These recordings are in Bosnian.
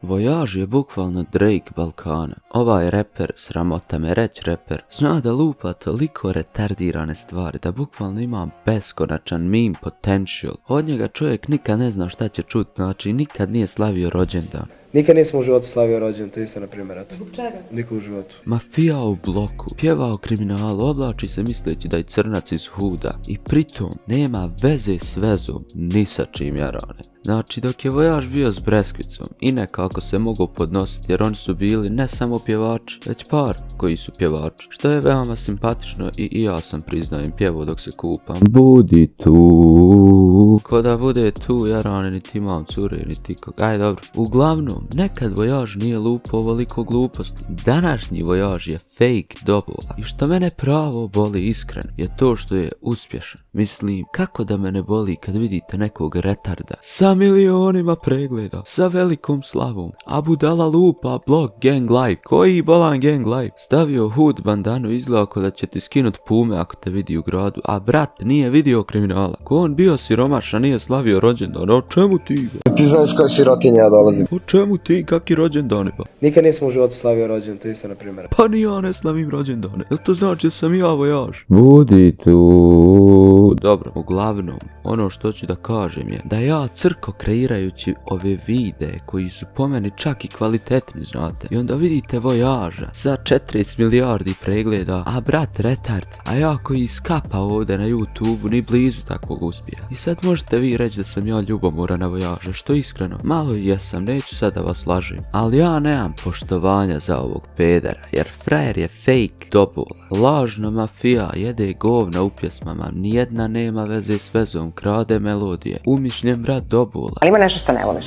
Voyage je bukvalno Drake Balkana. Ovaj reper, sramota me reć reper, zna da lupa toliko retardirane stvari da bukvalno ima beskonačan meme potential. Od njega čovjek nikad ne zna šta će čut, znači nikad nije slavio rođendan. Nikad nisam u životu slavio rođendan, to je isto na primjer. Zbog čega? Nikad u životu. Mafija u bloku, pjeva o kriminalu, oblači se misleći da je crnac iz Huda i pritom nema veze s vezom ni sa čim jarane. Znači dok je Voyage bio s Breskvicom i nekako se mogu podnositi jer oni su bili ne samo pjevači, već par koji su pjevači, što je veoma simpatično i ja sam priznajem pjevo dok se kupam. Budi tu, ko da bude tu jarane niti imam cure niti kog, aj dobro. Uglavnom, nekad Voyage nije lupo ovoliko gluposti, današnji Voyage je fake dobola i što mene pravo boli iskreno je to što je uspješan. Mislim, kako da me ne boli kad vidite nekog retarda sa milionima pregleda, sa velikom slavom, a budala lupa blog gang life, koji bolan gang life, stavio hood bandanu izgleda da će ti skinut pume ako te vidi u gradu, a brat nije vidio kriminala, ko on bio siromašan nije slavio rođendan, o čemu ti ba? Ti znaš koji sirotinja ja dolazim. O čemu ti, kakvi rođendani ba? Nikad nisam u životu slavio rođendan, to je isto na primjer. Pa ni ja ne slavim rođendane, jel to znači da sam ja Voyage? Budi tu. Dobro, uglavnom, ono što ću da kažem je da ja crko kreirajući ove videe koji su po meni čak i kvalitetni, znate. I onda vidite Voyagea sa 40 milijardi pregleda, a brat retard, a ja koji skapa ovdje na YouTube ni blizu takvog uspjeha. I sad možete vi reći da sam ja ljubomoran na Voyagea, što iskreno, malo i jesam, neću sad da vas lažem. Ali ja nemam poštovanja za ovog pedera, jer frajer je fake dobola. Lažna mafija jede govna u pjesmama, nijedna nema veze s vezom, krade melodije, umišljen brat dobola. Ali ima nešto što ne voliš?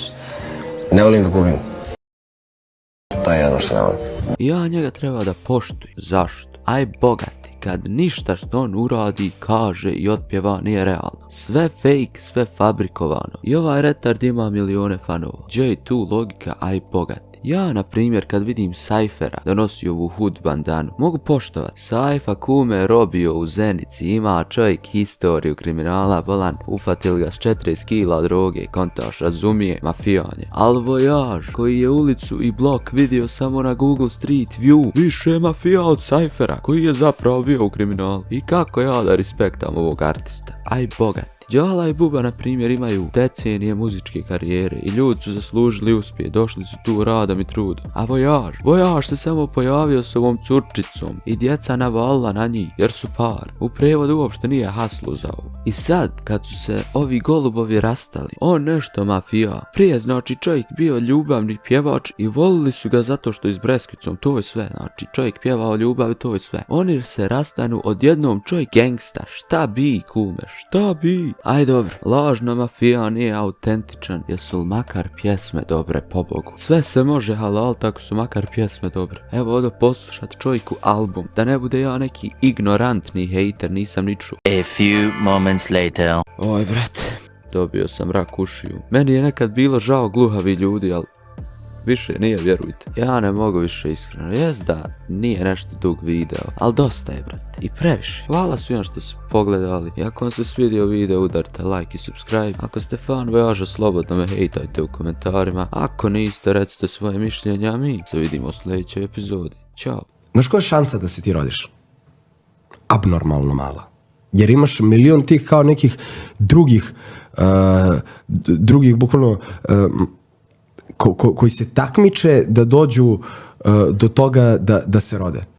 Ne volim da gubim. To je jedno što ne volim. I ja njega treba da poštujem. Zašto? Aj bogati, kad ništa što on uradi, kaže i otpjeva nije realno. Sve fake, sve fabrikovano. I ovaj retard ima milione fanova. Gdje je tu logika, aj bogati? Ja, na primjer, kad vidim Cyphera da nosi ovu hood bandanu, mogu poštovat. Cypher kume robio u Zenici, ima čovjek historiju kriminala, bolan, ufatili ga s 40 kila droge, kontaš, razumije, mafijanje. Al Voyage, koji je ulicu i blok vidio samo na Google Street View, više mafija od Cyphera, koji je zapravo bio u kriminalu. I kako ja da respektam ovog artista? Aj bogat. Djala i Buba, na primjer, imaju decenije muzičke karijere i ljudi su zaslužili uspjeh, došli su tu radom i trudom. A Voyage se samo pojavio s ovom curčicom i djeca navalila na njih jer su par. U prevodu uopšte nije haslu za ovo. I sad, kad su se ovi golubovi rastali, on nešto mafija. Prije, znači, čovjek bio ljubavni pjevač i volili su ga zato što je s Breskvicom, to je sve, znači, čovjek pjevao ljubav i to je sve. Oni se rastanu, odjednom čovjek gangsta, šta bi, kume, šta bi? Aj dobro, lažna mafija nije autentičan, jesu makar pjesme dobre, pobogu. Sve se može halal, tako su makar pjesme dobre. Evo odo poslušat čovjeku album, da ne bude ja neki ignorantni hejter, nisam ni čuo. A few moments later. Oj brate, dobio sam rak ušiju. Meni je nekad bilo žao gluhavi ljudi, ali više nije, vjerujte. Ja ne mogu više iskreno. Jest da nije nešto dug video, ali dosta je, brate. I previše. Hvala svima što su pogledali. I ako vam se svidio video, udarite like i subscribe. Ako ste fan Voyagea, slobodno me hejtajte u komentarima. Ako niste, recite svoje mišljenja, a mi se vidimo u sljedećoj epizodi. Ćao. Znaš koja je šansa da se ti rodiš? Abnormalno mala. Jer imaš milion tih kao nekih drugih bukvalno koji se takmiče da dođu do toga da se rode.